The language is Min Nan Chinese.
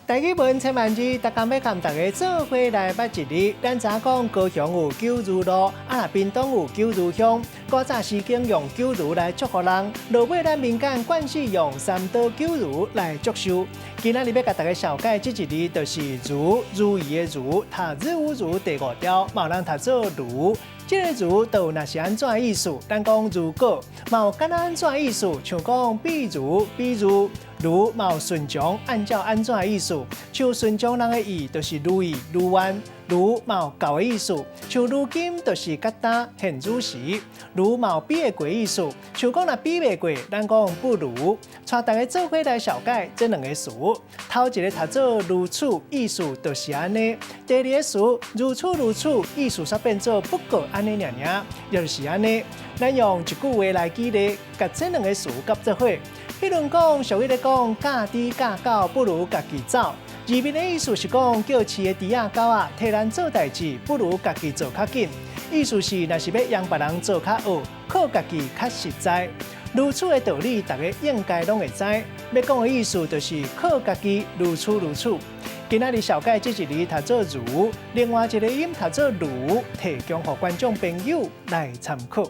台語文千萬字，逐工欲共大家做伙來捌一字。咱知影講高雄有九如路，啊若屏東有九如鄉。古早時間用九如來祝福人，落尾咱民間慣勢用三多九如來祝壽。今仔日欲共大家紹介這一字，就是如，如意的如，讀日如如第五調，嘛有人讀做如。這个如都若是按怎意思？咱講如果，嘛有敢若按怎意思？像講比如、比如，如嘛有順從、按照按怎的意思？像順從人的意，就是如意、如願。如嘛有到的意思，像如今就是佮今現如時。如嘛有比會過意思，像講若比袂過，咱講不如。帶大家做伙來紹介這兩个詞，頭一个讀做如此，意思就是按呢；第二个詞如此如此，意思煞變做不過按呢爾爾，就是按呢。咱用一句話來舉例，共這兩个詞夾做伙。彼輪講俗語咧講，教豬教狗不如家己走。字面的意思是講，叫飼的豬仔狗仔替咱做代誌，不如家己做較緊。意思是，若是欲讓別人做較學，靠家己較實在。如此的道理，大家應該攏會知。欲講的意思就是靠家己，如此如此。今仔日紹介這一字讀做如，另外一个音讀做如，提供予觀眾朋友來參考。